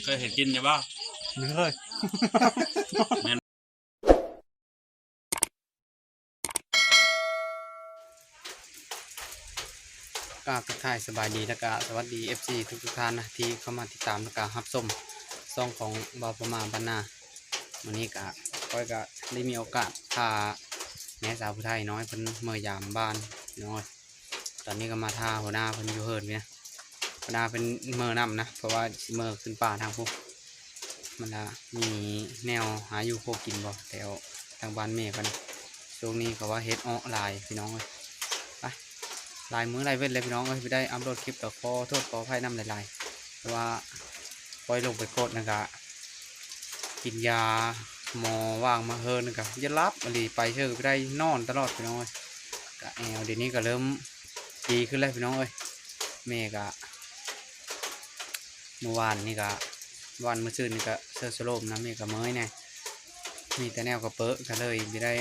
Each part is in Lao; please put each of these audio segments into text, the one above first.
ເຄີຍເຮັດກິນຢູ່ບໍ່? ບໍ່ເຄີຍ. ແມ່ນ. ກາບທັກທາຍສະບາຍດີ ແລະກະສະຫວັດດີ ເອັຟຊີ ທຸກໆທ່ານນະ ທີ່ເຂົ້າມາຕິດຕາມ ແລະກະຮັບຊົມຊ່ອງຂອງບ່າວພະມ້າບ້ານນາ. ມື້ນີ້ກະ ຂ້ອຍກະໄດ້ມີໂອກາດພາແມ່ສາວຜູ້ໄທນ້ອຍເພິ່ນເມືອຢາມບ້ານນ້ອຍ. ຕອນນີ້ກໍມາຖ້າຫົວໜ້າເພິ່ນຢູ່ເຮືອນນີ້ນະ. ຫົວໜ້າເພິ່ນເມືອນຳນະ ເພາະວ່າຊິເມືອຂຶ້ນປ່າທາງພຸ້ນ. ມັນລະມີແນວຫາຢູ່ພໍກິນບໍ່ ແຖວທາງບ້ານແມ່ເພິ່ນ. ຊ່ວງນີ້ກໍວ່າເຫັດເອາະຫຼາຍພີ່ນ້ອງເອີຍ. ໄປ ຫຼາຍມື້ຫຼາຍເວັນແລ້ວພີ່ນ້ອງເອີຍ ບໍ່ໄດ້ອັບໂຫຼດຄລິບ ກໍຂໍໂທດຂໍອະໄພນຳຫຼາຍໆ. ແຕ່ວ່າປ່ອຍລົງໄປກົດນັ້ນກະ ກິນຢາໝໍຫວ່າງມາເຮີນກະຢ່າຫຼັບອີ່ຫຼີ ໄປເທື່ອກະບໍ່ໄດ້ນອນຕະຫຼອດພີ່ນ້ອງເອີຍ. ກະແອວດຽວນີ້ກະເລີ່ມດີຂຶ້ນແລ້ວພີ່ນ້ອງເອີຍ. ແມ່ກະ ມື້ວານນີ້ກະ ວານມື້ຊືນນີ້ກະເຊີສະໂລມນຳ ແມ່ກະເມື່ອຍແດ່ ມີແຕ່ແນວກະເປິ ກະເລີຍບໍ່ໄດ້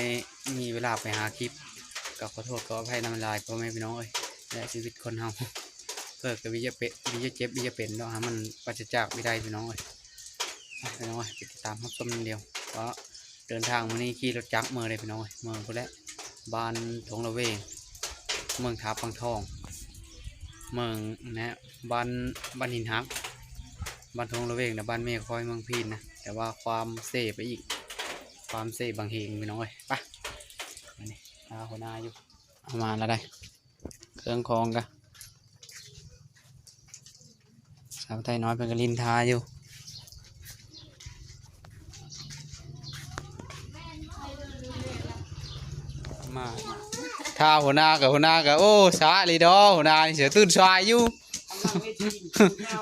ມີເວລາໄປຫາຄລິບ. ກະຂໍໂທດຂໍອະໄພນຳຫຼາຍພໍ່ແມ່ພີ່ນ້ອງເອີຍ ແລະຊີວິດຄົນເຮົາ ເກີດກະວິຈະເປັນ ວິຈະເຈັບ ວິຈະເປັນເນາະ ໃຫ້ມັນປາສະຈາກວິໄລພີ່ນ້ອງເອີຍ. ໄປພີ່ນ້ອງເອີຍ ໄປຕິດຕາມຮັບຊົມນຳດຽວ. ກໍເດີນທາງມື້ນີ້ຂີ່ລົດຈັກເມືອເດ້ພີ່ນ້ອງເອີຍ ເມືອພຸ້ນແຫຼະ ບ້ານທົ່ງລະເວງ ເມືອງທ່າປາງທອງ ເມືອງນະ ບ້ານ ບ້ານຫີນຫັກ ບ້ານທົ່ງລະເວງນະ ບ້ານແມ່ຂ້ອຍເມືອງພີນນະ. ແຕ່ວ່າຄວາມເຊໄປອີກ ຄວາມເຊບັງເຮງພີ່ນ້ອງເອີຍ. ໄປ ອັນນີ້ ຫາຫົວໜ້າຢູ່ ເອົາມາແລ້ວໄດ໋ ເຄື່ອງຂອງກະ ສາວໄທນ້ອຍເພິ່ນກະຫຼິ້ນທ່າຢູ່ ມາຖ້າຫົວໜ້າກະ ຫົວໜ້າກະ ໂອ້ ຊ້າອີ່ຫຼີດອກ ຫົວໜ້ານີ້ເສຍຕື່ນສາຍຢູ່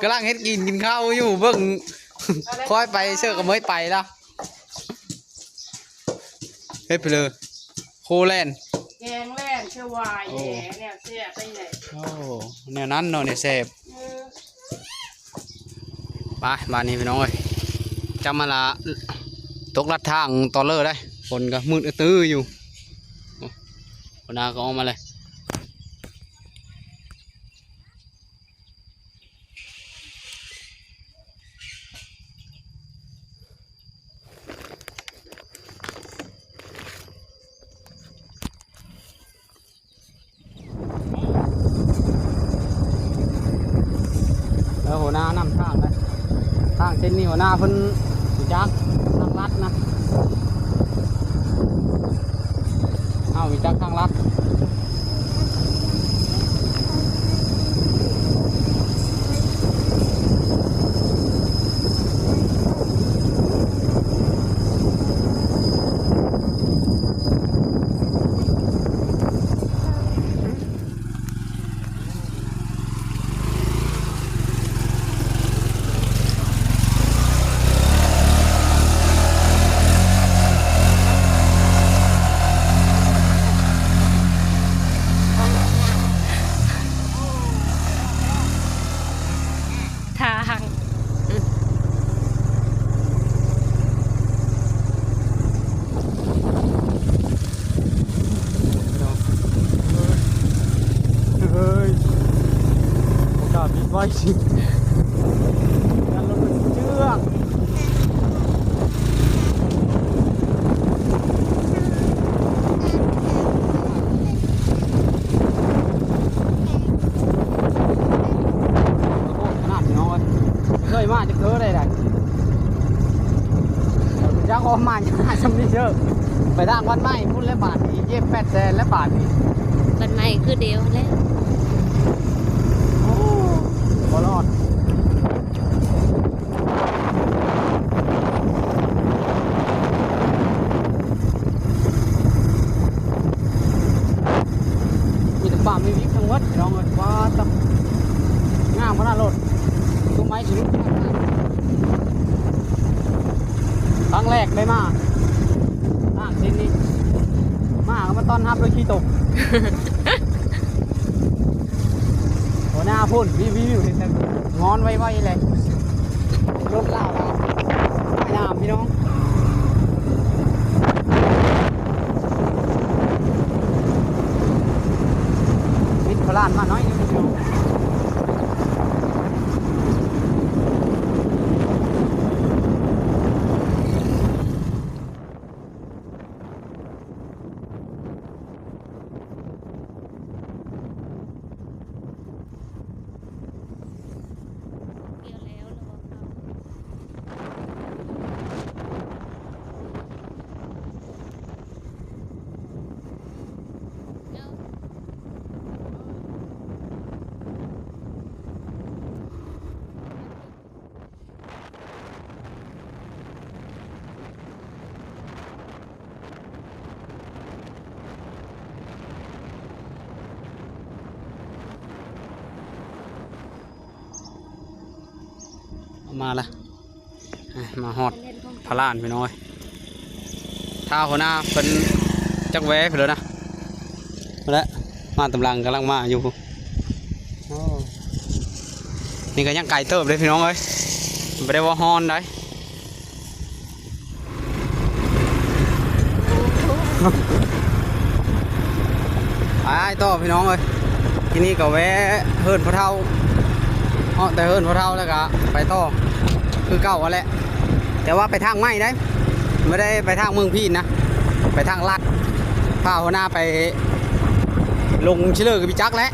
ກຳລັງເຮັດກິນ ກິນເຂົ້າຢູ່ ເບິ່ງ ຄ່ອຍໄປເສີກະເມີຍໄປລະ. ເຮັດໄປເລີຍ ໂຄແລນ ແກງແລ່ນ ເຊວາຍ ໂອ້ ແດ່ ແນວແຊບໄປແຫຼະ. ໂອ້ ແນວນັ້ນເນາະ ແນວແຊບ. ເອີ ໄປ ບາດນີ້ພີ່ນ້ອງເອີຍ ຈຳມາລະ ຕົກລັດທາງຕອນເລີໄດ໋ ຝົນກະມືດອະຕື້ຢູ່. ໂອ້ ຫົວໜ້າກະອອກມາເລີຍ. ເອີ ຫົວໜ້ານຳທາງໄດ໋ ທາງເສັ້ນນີ້ຫົວໜ້າເພິ່ນຮູ້ຈັກທາງລັດນະ. ເຮົາຮູ້ຈັກທາງລັດ. ທາງ ເຮີ້ຍ ບໍ່ກ້າບິດໄວ ຢ້ານລົດມັນເຈື່ອນ. ໂອ້ ຂະໜາດນ້ອຍ ເຄີຍມາຈັກເທື່ອໃດໃດ ຈັກອອກມາຍາກຊ່ຳນີ້ເດີ້. ໄປທາງວັດໃໝ່ພຸ້ນແຫຼະບາດນີ້ ເຈັບແປດແສນແລ້ວບາດນີ້. ວັດໃໝ່ຄືດຽວແຫຼະ. ໂອ້ ບໍ່ລອດ. ມີແຕ່ປ່າມີວິກທັງໝົດພີ່ນ້ອງເອີຍ. ວ້າ ຕະ ງາມຂະໜາດໂລດ. ຕົ້ນໄມ້ຊິຫຼຸດ ຄັ້ງແລກໄດ້ມາ ທາງເສັ້ນນີ້ ມາກໍມາຕ້ອນຮັບດ້ວຍຂີ້ຕົກ. ຫົວໜ້າພຸ້ນ ວິວໆ ເຫັນແຕ່ງອນໄວໆ ແຫຼະ ລົດລາວລະ ໄປນຳພີ່ນ້ອງ. ມິດໂຄລາດມາໜ້ອຍໜຶ່ງ. ມາລະ ມາຮອດພະລານພີ່ນ້ອງເອີຍ. ຖ້າຫົວໜ້າເພິ່ນຈັກແວພຸ້ນແລ້ວນະ ພຸ້ນແຫຼະ ມາຕາມຫຼັງກຳລັງມາຢູ່. ໂອ້ ນີ້ກໍຍັງໄກເຕີບເດ້ພີ່ນ້ອງເອີຍ ບໍ່ໄດ້ວ່າຮ້ອນໃດ. ໄປຕໍ່ພີ່ນ້ອງເອີຍ ທີນີ້ກໍແວະເຮືອນພໍ່ເຖົ້າ ເນາະ ແຕ່ເຮືອນພໍ່ເຖົ້າແລ້ວກໍໄປຕໍ່ຄືເກົ່າຫັ້ນແຫຼະ ແຕ່ວ່າໄປທາງໃໝ່ເດ້ ບໍ່ໄດ້ໄປທາງເມືອງພີນນະ ໄປທາງລັດ ພາຫົວໜ້າໄປລົງຊິເລີກໍບໍ່ຈັກແຫຼະ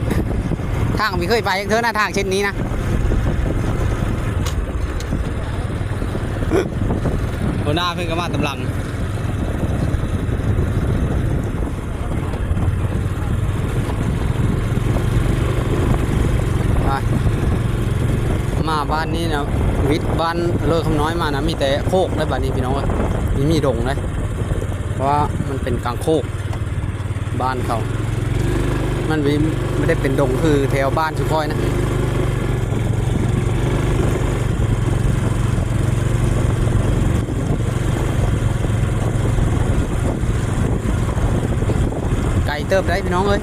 ທາງບໍ່ເຄີຍໄປຈັກເທື່ອນະ ທາງເສັ້ນນີ້ນະ. ຫົວໜ້າເພິ່ນກໍມາຕາມຫຼັງ ໄປ ມາບ້ານນີ້ນະ ວິດບ້ານເລີຄຳນ້ອຍມານະ ມີແຕ່ໂຄກເດ້ ບາດນີ້ພີ່ນ້ອງເອີຍ ບໍ່ມີດົງເດ້ ເພາະວ່າມັນເປັນກາງໂຄກ. ບ້ານເຂົາ ມັນບໍ່ ບໍ່ໄດ້ເປັນດົງຄືແຖວບ້ານຊຸມຂ້ອຍນະ ໄກເຕີບໃດ໋ພີ່ນ້ອງເອີຍ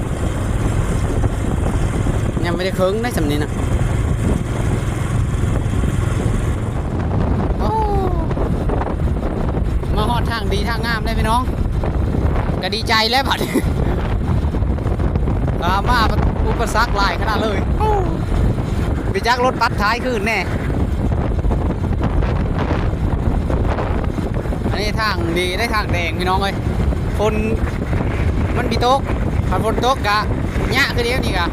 ຍັງບໍ່ໄດ້ເຄິ່ງໃດ໋ສ່ຳນີ້ນະ. ໂອ້ ມາຮອດທາງດີທາງງາມເດ້ພີ່ນ້ອງ ກໍດີໃຈແລ້ວບັດນີ້ ຂ້າມມາ ອຸປະສັກຫຼາຍຂະໜາດເລີຍ ໂອ້ ໄປຈັກລົດປັດທ້າຍຄືນແດ່. ອັນນີ້ທາງດີໄດ໋ ທາງແດງພີ່ນ້ອງເອີຍ ຝົນມັນບໍ່ຕົກ ຄັນຝົນຕົກກະຍະຄືດຽວນີ້ກະ.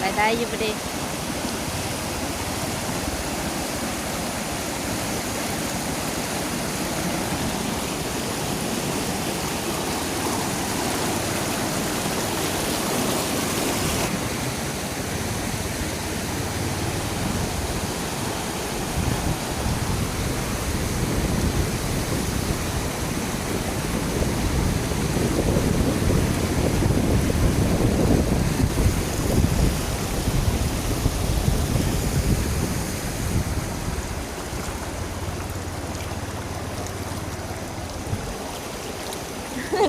ໄປໄດ້ຢູ່ບໍ່ເດ?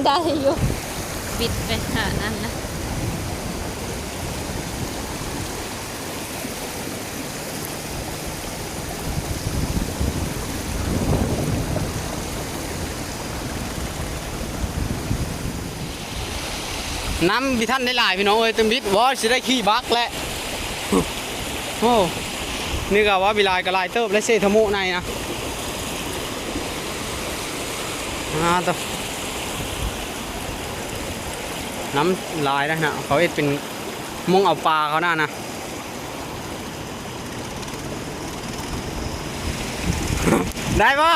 ໄດ້ຢູ່ ບິດໄປຫານັ້ນນະ. ນ້ຳບໍ່ທັນໄດ້ຫຼາຍພີ່ນ້ອງເອີຍ ແຕ່ບິດ ໂອ້ຍ ຊິໄດ້ຂີ່ບັກແຫຼະ. ໂອ້ ນີ້ກໍວ່າບໍ່ຫຼາຍກໍຫຼາຍເຕີບແລ້ວ ເສທະໂມໃນນະ ອາ ໂຕ ນ້ຳຫຼາຍນະ ເຂົາເຮັດເປັນໝ່ອງເອົາປາເຂົານັ້ນນະ. ໄດ້ບໍ່?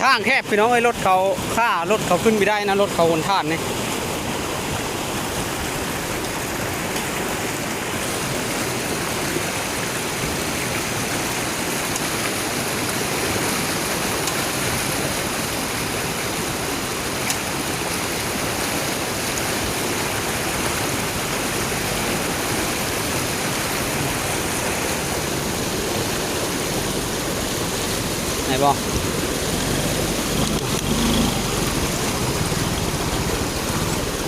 ທາງແຄບພີ່ນ້ອງເອີຍ ລົດເຂົາ ຂ້າລົດເຂົາຂຶ້ນບໍ່ໄດ້ນະ ລົດເຂົາຫົນທານນີ້. ໄດ້ບໍ່?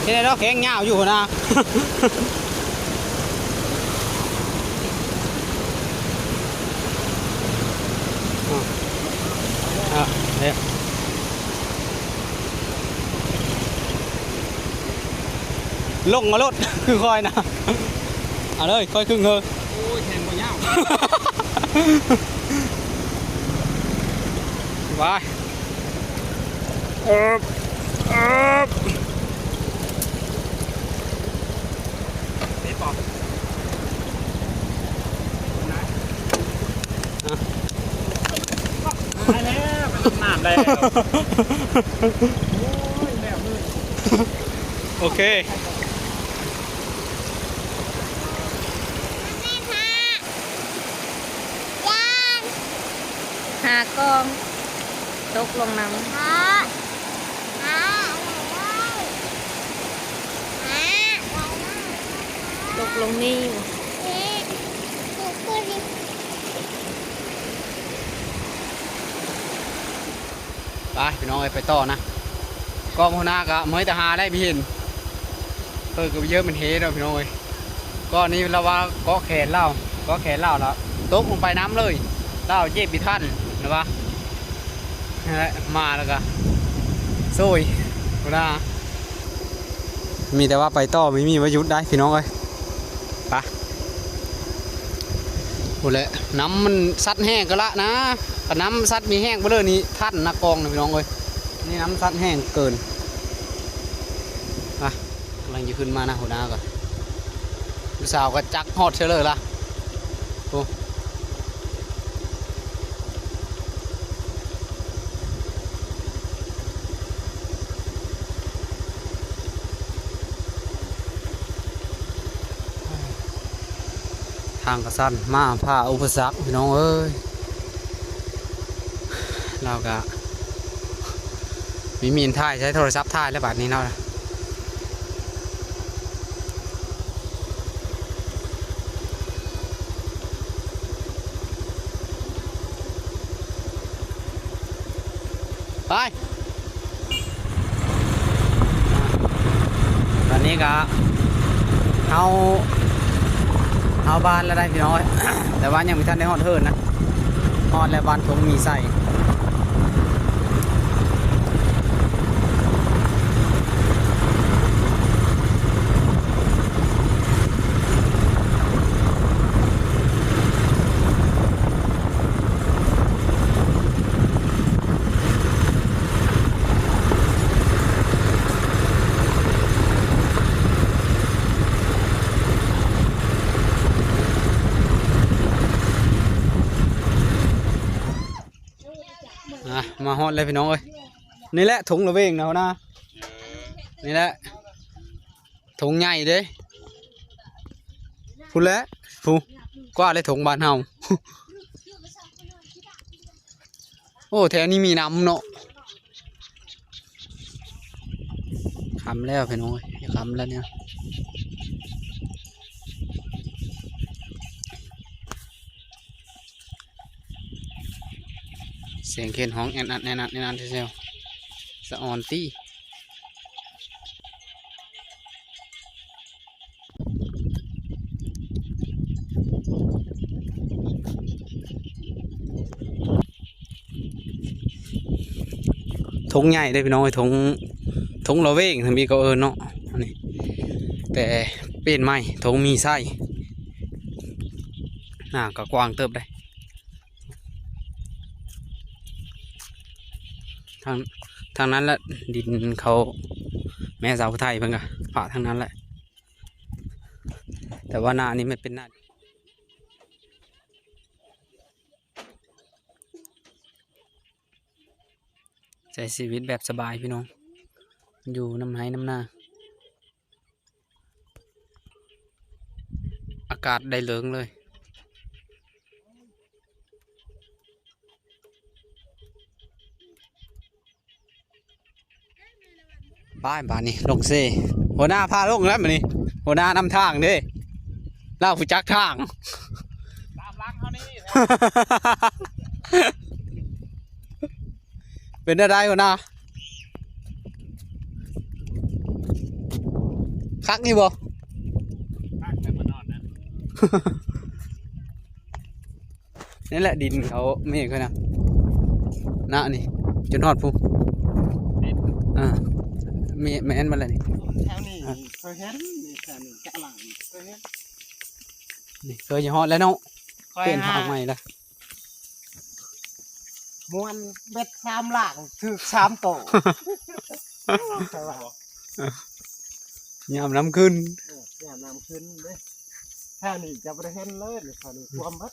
ເຮັດໄດ້ດອກ ແຂງຍາວຢູ່ຫັ້ນນະ. ເອົາ ເອົາ ເອົາ. ລົງມາໂລດ ຄືຂ້ອຍນະ ເອົາເລີຍ ຂ້ອຍຄຶ່ງເຮີ. ໂອ້ຍ ແຂນບໍ່ຍາວ ໄປ ເອີບ ເອີບ ຕິດບໍ່? ໄປແລ້ວ ໄປລົງນ້ຳແລ້ວ ໂອ້ຍ ແລ້ວເລີຍ ໂອເຄ. ຫ້າກ້ອງ ຕົກລົງນ້ຳ ຕົກລົງນີ້. ໄປພີ່ນ້ອງເອີຍ ໄປຕໍ່ນະ. ກ້ອງຫົວໜ້າກະເມື່ອຍຕາຫາໄດ້ ບໍ່ເຫັນ ເພິ່ນກະບໍ່ເຢີ້ມັນເຮດອກພີ່ນ້ອງເອີຍ. ກ້ອນນີ້ລາວວ່າເກາະແຂນລາວ ເກາະແຂນລາວລະຕົກລົງໄປນຳເລີຍ ລາວເຈັບບໍ່ທັນລາວວ່າ. ນັ້ນແຫຼະ ມາແລ້ວກະໂຊຍ ບໍ່ໄດ້ ມີແຕ່ວ່າໄປຕໍ່ ບໍ່ມີວ່າຢຸດໄດ້ພີ່ນ້ອງເອີຍ. ໄປ ພຸ້ນແຫຼະ ນ້ຳມັນຊັດແຮງກະລະນະ. ຄັນນ້ຳຊັດມີແຮງໄປເລີຍນີ້ ທັນນະກ້ອງນະພີ່ນ້ອງເອີຍ. ນີ້ນ້ຳຊັດແຮງເກີນ. ໄປ ກຳລັງຈະຂຶ້ນມານະ ຫົວໜ້າກະ ຜູ້ສາວກະຈັກຮອດເທື່ອເລີຍລະ ໂອ້. ທາງກະຊັນ ມາຜ່າອຸປະສັກພີ່ນ້ອງເອີຍ. ລາວກະມີມີນຖ່າຍ ໃຊ້ໂທລະສັບຖ່າຍແລ້ວບາດນີ້ເນາະ. ໄປ ຕອນນີ້ກະເຮົາ ເຮົາບ້ານແລ້ວໄດ໋ພີ່ນ້ອງເອີຍ ແຕ່ວ່າຍັງບໍ່ທັນໄດ້ຮອດເຮືອນນະ. ຮອດແລ້ວ ບ້ານທົ່ງມີໄຊ. ອ່ະ ມາຮອດແລ້ວພີ່ນ້ອງເອີຍ. ນີ້ແຫຼະ ທົ່ງລະເວງນະ ຫົວໜ້າ ນີ້ແຫຼະ ທົ່ງໃຫຍ່ເດ້ ພຸ້ນແຫຼະ ພຸ້ນ ກວ່າແລ້ວທົ່ງບ້ານເຮົາ. ໂອ້ ແຖວນີ້ມີນ້ຳເນາະ. ຄ່ຳແລ້ວພີ່ນ້ອງເອີຍ ຄ່ຳແລ້ວນີ້. ສຽງເຂນຮ້ອງແອດອັດແອດອັດແອດອັດແທ້ໆ ສະອອນຕິ. ທົ່ງໃຫຍ່ເດ້ພີ່ນ້ອງເອີຍ ທົ່ງ ທົ່ງລະເວງ ທາງນີ້ເຂົາເອີ້ນເນາະ ອັນນີ້ ແຕ່ປ່ຽນໃໝ່ ທົ່ງມີໄຊ. ໜ້າກະກວ້າງເຕີບເດ້. ທາງ ທາງນັ້ນແຫຼະ ດິນເຂົາ ແມ່ສາວຜູ້ໄທເພິ່ນກະປະທາງນັ້ນແຫຼະ ແຕ່ວ່າໜ້ານີ້ມັນເປັນໜ້າ ໃຊ້ຊີວິດແບບສະບາຍພີ່ນ້ອງ ຢູ່ນຳໄຮ່ນຳນາ. ອາກາດໄດ້ເລີງເລີຍ. ໄປບາດນີ້ລົງເຊ ຫົວໜ້າພາລົງແລ້ວບາດນີ້ ຫົວໜ້ານຳທາງເດ້ ລາວຜູ້ຈັກທາງ. ຕາມຫຼັງເຮົານີ້ ເປັນແນວໃດຫົວໜ້າ ຄັກຢູ່ບໍ່? ຄັກແລ້ວມານອນນະ ນີ້ແຫຼະດິນເຂົາເມກເຂົານະ ນະນີ້ ຈົນຮອດພຸ້ນ ເດັດ ອ່າ ແມ່ນ ແມ່ນໝົດແລ້ວນີ້. ແຖວນີ້ ອ່ະ ເຄີຍເຫັນ ນີ້ແຖວນີ້ຈະຫຼັງເຄີຍເຫັນ ນີ້ເຄີຍຮອດແລ້ວເນາະ ເປັນທາງໃໝ່ລະ ມ່ວນເບັດສາມຫຼາກຖືກສາມໂຕ ເອີ ຍາມນ້ຳຂຶ້ນ ເອີ ຍາມນ້ຳຂຶ້ນເດ້ ແຖວນີ້ຈະບໍ່ໄດ້ເຫັນເລີຍ ແຖວນີ້ຖ້ວມເບິດ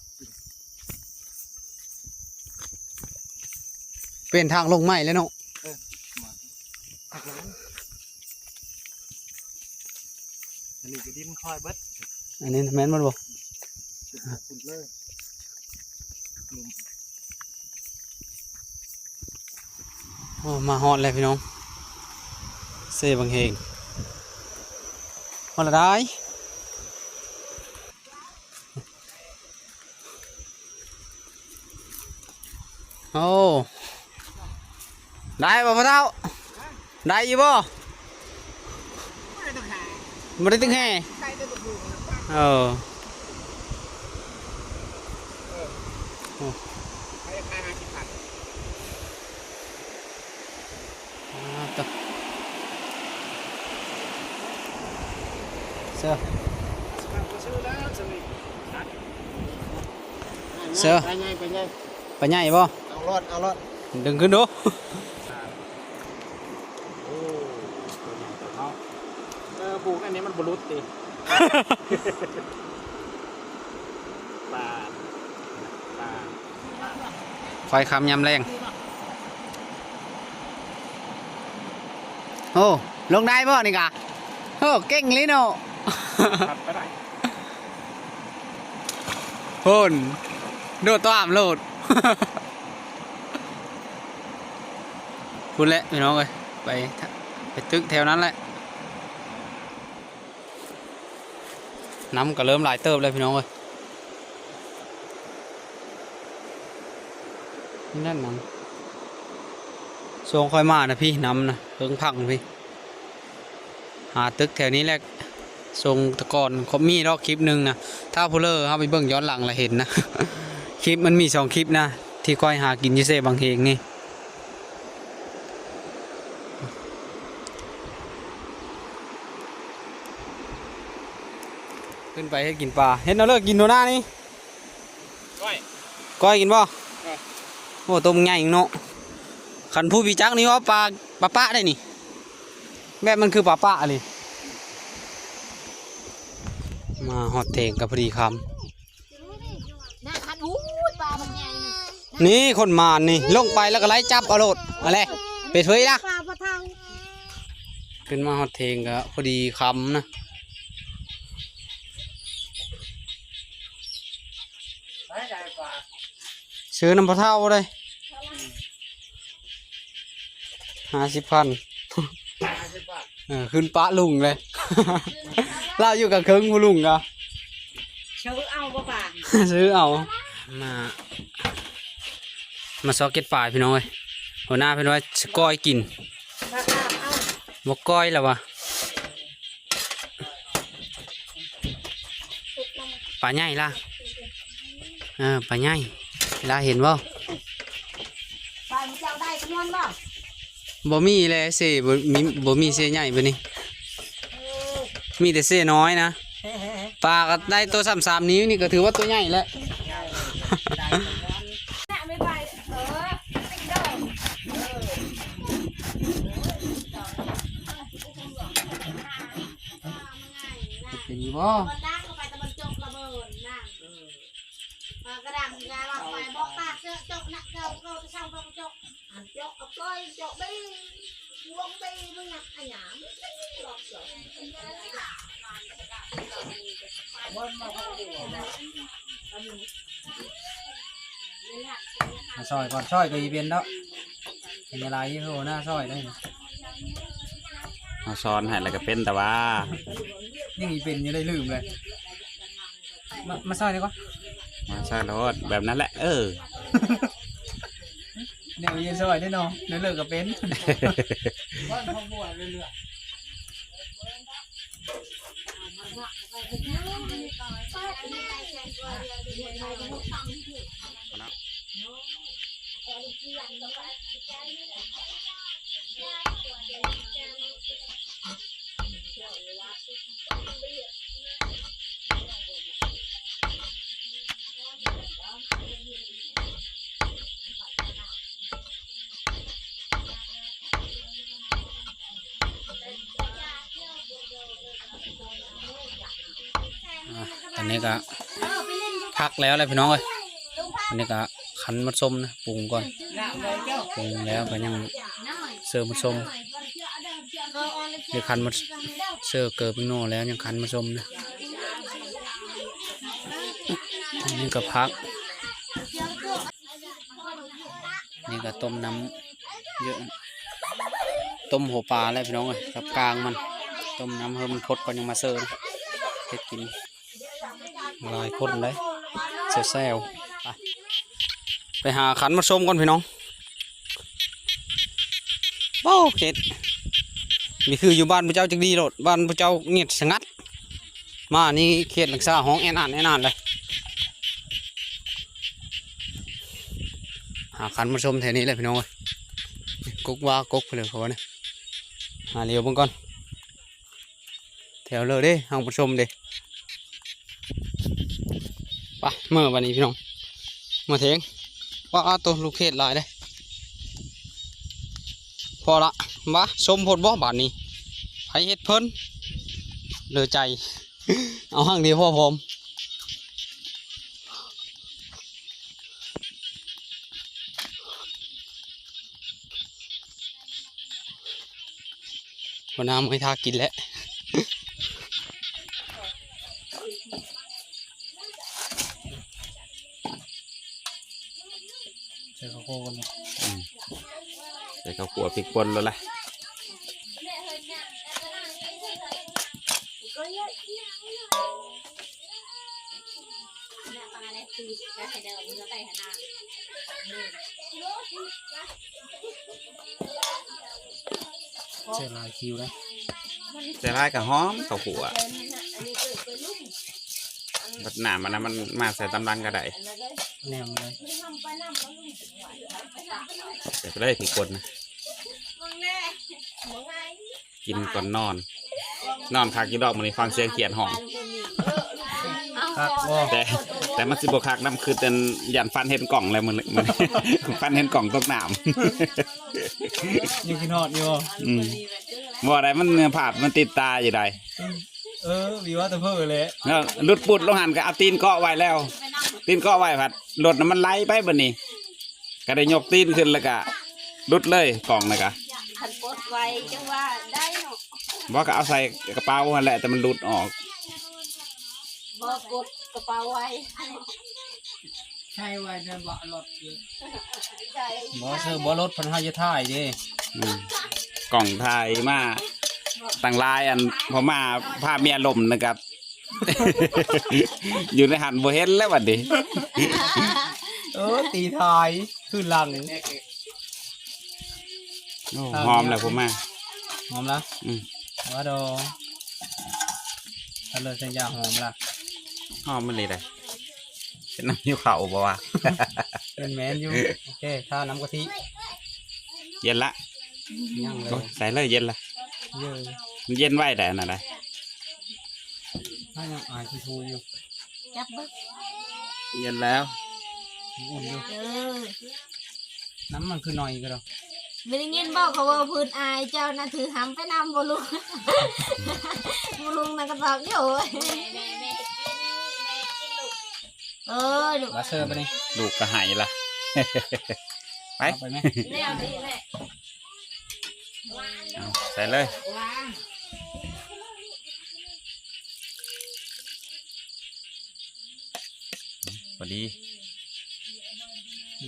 ເປັນທາງລົງໃໝ່ແລ້ວເນາະ ເອີ ມາທາງນັ້ນ ອັນນີ້ກໍດິນຄອຍເບິດ ອັນນີ້ແມ່ນໝົດບໍ່? ຂຶ້ນໄປພຸ້ນເລີຍ ໂອ້ ມາຮອດແລ້ວພີ່ນ້ອງ ເຊບັງເຮງ ຮອດແລ້ວໄດ໋ ໂອ້ ໄດ້ບໍ່ພໍ່ເຖົ້າ? ໄດ້ຢູ່ບໍ່? ບໍ່ໄດ້ຕຶກແຮ່ ເອີ ໂອ້ ອ່າ ໂຕ ເຊີ ເຊີ ປາໃຫຍ່ ປາໃຫຍ່ ປາໃຫຍ່ບໍ່? ເອົາໂລດ ເອົາໂລດ ດຶງຂຶ້ນດູ ໂອ້ ໂຕໃຫຍ່ເນາະ ເອີ ປູກອັນນີ້ມັນບໍ່ຫຼຸດຕິ ປາ ປາ ຄວາຍຄຳຍາມແລງ ໂອ້ ລົງໄດ້ບໍ່ນີ້ກະ ໂອ້ ເກັ່ງເລີຍເນາະ ພຸ້ນ ໂດດຕາມໂລດ ພຸ້ນແຫຼະພີ່ນ້ອງເອີຍ ໄປ ໄປຕຶກແຖວນັ້ນແຫຼະ ນ້ຳກໍເລີ່ມຫຼາຍເຕີບແລ້ວພີ່ນ້ອງເອີຍ ນັ້ນນະ ຊ່ວງຂ້ອຍມານະພີ່ ນ້ຳນະເທິງພັງພີ່ ຫາຕຶກແຖວນີ້ແຫຼະ ຊ່ວງແຕ່ກ່ອນ ມີດອກຄລິບໜຶ່ງນະ ຖ້າຜູ້ເລີເຮົາໄປເບິ່ງຍ້ອນຫຼັງລະເຫັນນະ ຄລິບມັນມີສອງຄລິບນະ ທີ່ຂ້ອຍຫາກິນຢູ່ເຊບັງເຮງນີ້ ຂຶ້ນໄປເຮັດກິນປາ ເຮັດແນວເລີກກິນໂດນານີ້ ກ້ອຍ ກ້ອຍກິນບໍ່? ເອີ ໂອ້ ໂຕບັກໃຫຍ່ເນາະ ຄັນຜູ້ຮູ້ຈັກນີ້ວ່າປາ ປາປະໄດ໋ນີ້ ແບບມັນຄືປາປະອີ່ຫຼີ ມາຮອດເຖງກໍພໍດີຄ່ຳ ນະ ຄັນ ໂອ້ຍ ປາບັກໃຫຍ່ນີ້ ນີ້ຄົນມານນີ້ ລົງໄປແລ້ວກໍໄລ່ຈັບເອົາໂລດ ຫັ້ນແຫຼະ ໄປເທີຍລະ ປາບໍ່ເທົ່າ ຂຶ້ນມາຮອດເຖງກໍພໍດີຄ່ຳນະ ຊື້ນຳພໍ່ເຖົ້າເດ້ ຫ້າສິບພັນ ຫ້າສິບບາດ ເອີ ຂຶ້ນປະລຸງເລີຍ ລາວຢູ່ກາງເຄິ່ງຜູ້ລຸງກະ ຊື້ເອົາບໍ່ປາ ຊື້ເອົາ ມາ ມາຊອກເກັດປາພີ່ນ້ອງເອີຍ ຫົວໜ້າເພິ່ນວ່າຊິກ້ອຍກິນ ບໍ່ກ້ອຍລະວ່າ ປາໃຫຍ່ລະ ເອີ ປາໃຫຍ່ລະ ເຫັນບໍ່? ປາເຈົ້າໄດ້ຈຳນວນບໍ່? ບໍ່ມີແລ ເຊ ບໍ່ມີ ບໍ່ມີເຊໃຫຍ່ປານນີ້ ເອີ ມີແຕ່ເຊນ້ອຍນະ ປາກໍໄດ້ໂຕສ່ຳສາມນິ້ວນີ້ກໍຖືວ່າໂຕໃຫຍ່ແລ້ວ ໄດ້ຈຳນວນ ແມ່ໄປ ເອີ ໄປເດີ ເອີ ເປັນຢູ່ບໍ່? ມາຊ່ອຍກ່ອນ ຊ່ອຍກໍອີເປັນເນາະ ເປັນອາໄລຢູ່ ໂຫ ໜ້າຊ່ອຍໄດ້ ເຮົາສອນໃຫ້ແລ້ວກໍເປັນ ແຕ່ວ່າຍັງອີເປັນຢູ່ ໄດ້ລືມເລີຍ ມາ ມາຊ່ອຍດີກວ່າ ມາຊ່ອຍໂລດ ແບບນັ້ນແຫຼະ ເອີ ແນວອີຊ່ອຍເດ້ເນາະ ແນວເລີກກໍເປັນ ເນາະ. ນີ້ກະພັກແລ້ວແຫຼະພີ່ນ້ອງເອີຍ. ອັນນີ້ກະຂັນໝົດສົ້ມນະ ປຸງກ່ອນ ປຸງແລ້ວກະຍັງເສີມໝົດສົ້ມ ນີ້ຂັນໝົດ ເສີເກີບໂນແລ້ວຍັງຂັນໝົດສົ້ມນະ. ອັນນີ້ກະຜັກ ນີ້ກະຕົ້ມນ້ຳເຍອະ ຕົ້ມຫົວປາແຫຼະພີ່ນ້ອງເອີຍ ກັບກາງມັນ ຕົ້ມນ້ຳໃຫ້ມັນຟົດກ່ອນຍັງມາເສີເຮັດກິນ. ຫຼາຍຄົນເດ້ ແຊວໆ ໄປ ໄປຫາຂັນໝົດສົ້ມກ່ອນພີ່ນ້ອງ. ໂອ້ ເຂດ ນີ້ຄືຢູ່ບ້ານພວກເຈົ້າຈັກດີໂລດ ບ້ານພວກເຈົ້າງຽບສະຫງັດ ມານີ້ເຂດລັກສາຮ້ອງແອນອານແອນອານເລີຍ. ຫາຂັນໝົດສົ້ມແຖວນີ້ແຫຼະພີ່ນ້ອງເອີຍ ກົກວ່າກົກໄປເລີຍເຂົາວ່ານະ. ຫາຫຼຽວເບິ່ງກ່ອນ ແຖວເລີເດ້ ຫາໝົດສົ້ມເດ້. ໄປ ເມືອບາດນີ້ພີ່ນ້ອງ ເມືອເຖິງ. ປາດໂຕ ລູກເຂດຫຼາຍເດ້. ພໍລະ ມາ ສົ້ມໂພດບໍ່ບາດນີ້ ໃຜເຮັດເພິ່ນ ເຫຼືອໃຈ ເອົາຫາງດຽວພໍພ້ອມ. ຫົວໜ້າເມື່ອຍຖ້າກິນແຫຼະ. ໃສ່ເຂົ້າຂົ້ວກ່ອນເນາະ ອືມ ໃສ່ເຂົ້າຂົ້ວ ພິກປົ່ນໂລດລະ. ໃສ່ຫຼາຍຄິວນະ ໃສ່ຫຼາຍກະຫອມເຂົ້າຂົ້ວ ບັດນ້ຳມັນນະ ມັນມາໃສ່ຕາມຫຼັງກະໄດ້ ແນມເລີຍ ໃສ່ໄປເລີຍພິກປົ່ນນະ. ກິນກ່ອນນອນ ນອນຄັກຢູ່ດອກມື້ນີ້ ຟັງສຽງຂຽດຮ້ອງ ຄັກບໍ່ ແຕ່ ແຕ່ມັນຊິບໍ່ຄັກນຳ ຄືແຕ່ຢ້ານຝັນເຫັນກ້ອງແລ້ວມື້ນີ້ ຝັນເຫັນກ້ອງຕົກນ້ຳ ຍັງຄິດຮອດຢູ່ ອືມ ບໍ່ໄດ້ ມັນພາບມັນຕິດຕາຢູ່ໃດ. ເອີ ວິວາແຕ່ເພີ້ແຫຼະ ເນາະ ຫຼຸດປຸດລົງຫັ້ນກະເອົາຕີນເກາະໄວ້ແລ້ວ ຕີນເກາະໄວ້ພັດລົດນະມັນໄຫຼໄປບັດນີ້ ກະໄດ້ຍົກຕີນຂຶ້ນແລ້ວກະຫຼຸດເລີຍ ກ້ອງນະກະ ຄັນປົດໄວຈັ່ງວ່າໄດ້ເນາະ ບໍ່ກະເອົາໃສ່ກະເປົາຫັ້ນແຫຼະ ແຕ່ມັນຫຼຸດອອກ ບໍ່ປົດກະເປົາໄວ ໃສ່ໄວ້ໃນເບາະລົດ ບໍ່ ເຊີ ເບາະລົດເພິ່ນໃຫ້ຢູ່ທ້າຍເດ້ ອືມ ກ້ອງຖ່າຍມາຕັ້ງຫຼາຍອັນ ພໍມາພາເມຍລົມນະກະ ຢູ່ໃນຫັ້ນບໍ່ເຫັນແລ້ວບັດນີ້ ເອີ ຕີທ້າຍຄືຫຼັງ ໂອ້ ຫອມແລ້ວ ຜູ້ມາ ຫອມລະ ອືມ ວ່າດອງ ເອົາເລີຍ ສັນຍາຫອມລະ ຫອມອີ່ຫຼີໃດ ເປັນນ້ຳຫິວເຂົ້າບໍ່ວະ ແມ່ນໆຢູ່ ໂອເຄ ທານ້ຳກະທິ ເຢັນລະ ຍັງເລີຍ ໂອ້ຍ ໃສ່ເລີຍ ເຢັນລະ ເອີ ມັນເຢັນໄວໄດ໋ ອັນນັ້ນໄດ໋ ຖ້າຍັງອາຍຄືທູຢູ່ ຈັບເບິ່ງ ເຢັນແລ້ວ ອຸ່ນຢູ່ ເອີ ນ້ຳມັນຄືໜ້ອຍກະດອກ ບໍ່ໄດ້ຍິນບໍ່ ເຂົາເວົ້າພື້ນອາຍເຈົ້ານະ ຖືຫຳໄປນຳບໍ່ລຸງ ບໍ່ລຸງນະກະຕອບຢູ່ ເອີ ລູກ ມາເຊີບາດນີ້ ລູກກະໄຫ້ລະ ໄປ ເອົາໄປແມ່ ແນວນີ້ແຫຼະ ເອົາໃສ່ເລີຍ ພໍດີ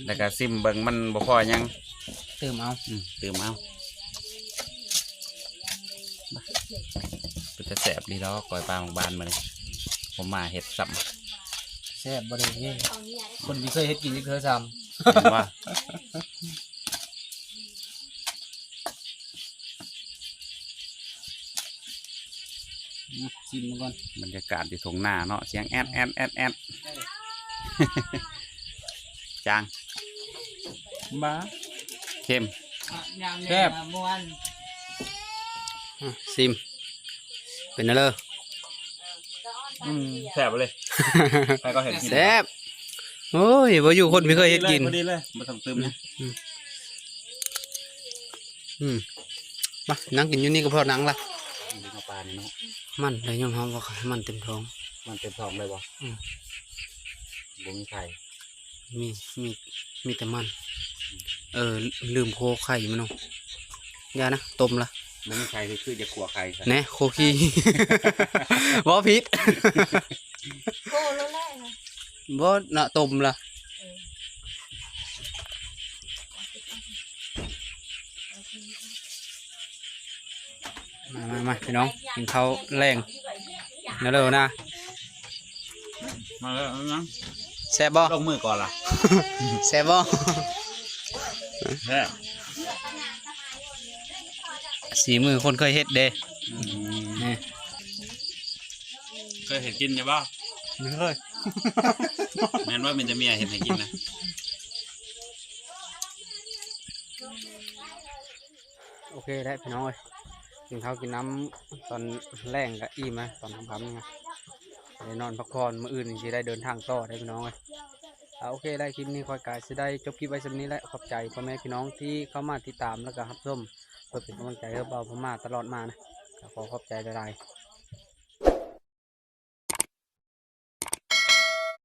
ແລ້ວກະຊິມເບິ່ງ ມັນບໍ່ພໍຫຍັງ ຕື່ມເອົາ ອືມ ຕື່ມເອົາ ເປັນຕາແຊບດີດອກ ກ້ອຍປາໝາກບານມື້ນີ້ ບໍ່ມາເຮັດຊ້ຳ ແຊບບໍ່ໄດ້ເດ້ ຄົນບໍ່ເຄີຍເຮັດກິນຈັກເທື່ອຊ້ຳ ເຫັນບໍ່? ອືມ ຊີມເບິ່ງກ່ອນ ບັນຍາກາດຢູ່ທົ່ງນາເນາະ ສຽງແອດໆໆໆ ຈາງ ບາ ເຄັມ ແຊບ ອືມ ຊີມ ເປັນແນວເລີ? ອືມ ແຊບເລີຍ ໃຜກໍເຫັນກິນ ແຊບ ໂອ້ຍ ບໍ່ຢູ່ຄົນບໍ່ເຄີຍເຮັດກິນ ພໍດີເລີຍ ບໍ່ຕ້ອງຕື່ມນະ ອືມ ອືມ ມານັ່ງກິນຢູ່ນີ້ກໍພໍນັ່ງລະ ກິນເຂົ້າປານີ້ເນາະ ມັນໄດ້ຍອມຮັບວ່າມັນເຕັມທ້ອງ ມັນເຕັມທ້ອງເລີຍບໍ່? ອືມ ບໍ່ມີໄຂ່ ມີ ມີ ມີແຕ່ມັນ. ເອີ ລືມໂຄໄຂ່ມັນເນາະ. ຢ່ານະ ຕົ້ມລະ. ບໍ່ມີໄຂ່ຄື ຄືຈະຂົ້ວໄຂ່ຊະ. ແນ່ ໂຄຂີ້ ເວົ້າຜິດ. ໂກໂລດແຫຼະ. ບໍ່ນະ ຕົ້ມລະ. ເອີ ມາ ມາ ມາ ພີ່ນ້ອງ ກິນເຂົ້າແລງນະເລີນະ. ມາເລີຍ ເອົາຫຍັງ? ແຊບບໍ່? ລົງມືກ່ອນລະ. ແຊບບໍ່? ແຊບ. ສີມືຄົນເຄີຍເຮັດເດ້. ອືມ ນີ້ ເຄີຍເຮັດກິນຢູ່ບໍ່? ບໍ່ເຄີຍ. ແມ່ນວ່າມີແຕ່ເມຍເຮັດໃຫ້ກິນນະ. ໂອເຄແຫຼະພີ່ນ້ອງເອີຍ ກິນເຂົ້າກິນນ້ຳຕອນແລງກະອີ່ມນະ ຕອນຄ່ຳໆນີ້ນະ ໄດ້ນອນພັກຜ່ອນ ມື້ອື່ນຊິໄດ້ເດີນທາງຕໍ່ເດ້ພີ່ນ້ອງເອີຍ. ອ່າ ໂອເຄແຫຼະ ຄລິບນີ້ຂ້ອຍກະຊິໄດ້ຈົບຄລິບໄວ້ສ່ຳນີ້ແຫຼະ. ຂອບໃຈພໍ່ແມ່ພີ່ນ້ອງທີ່ເຂົ້າມາຕິດຕາມ ແລ້ວກະຮັບຊົມ ເພື່ອເປັນກຳລັງໃຈໃຫ້ບ່າວພະມ້າຕະຫຼອດມານະ ກະຂໍຂອບໃຈຫຼາຍໆ.